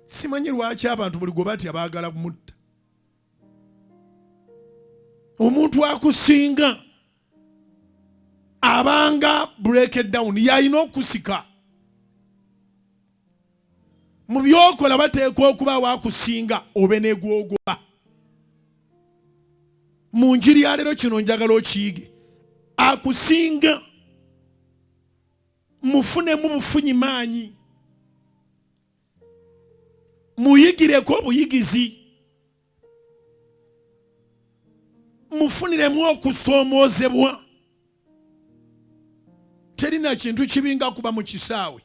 Simanyi lwaki abantu buli gwe batya baagala kumutta. Omuntu akusinga abanga break it down, yalina okusika mu byokola, bateekwa okuba wakusinga obe negwogoba. Mu njiri ya leero kino njagala okiyige, akusinga mufunemu bufunyi maanyi, muyigireko obuyigizi, mufuniremu okusoomoozebwa. Terina kintu kibi nga kuba mu kisaawe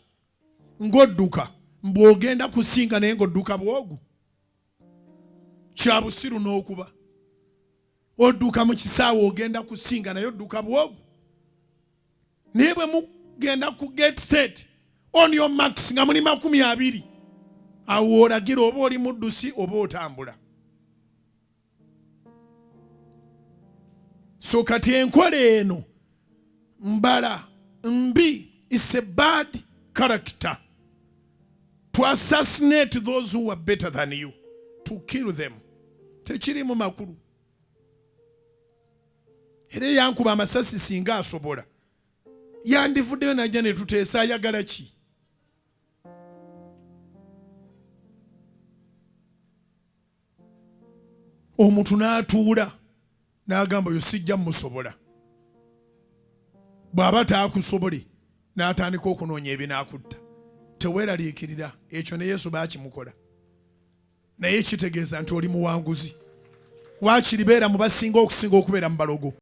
ng'odduka mbu ogenda kusinga, naye ng'odduka bwogu. Kya busiru n'okuba odduka mu kisaawe ogenda kusinga, naye odduka bwogu. Naye bwe mugenda ku get set, on your marks, nga muli 20, awo olagira oba oli muddusi oba otambula. So kati enkola eno mbala mbi, is a bad character to assassinate those who are better than you, to kill them. Tekirimu makulu. Era eyankuba amasasi singa asobola yandivuddeyo najja ne tuteesa, ayagala ki? Omuntu n'atuula n'agamba, "Oyo sijja musobola." Bw'aba taakusobole, n'atandika okunoonya ebinaakutta. Teweeraliikirira, ekyo ne Yesu baakimukola, naye kitegeeza nti oli muwanguzi. Waakiri beera mu basinga okusinga okubeera mu balogo.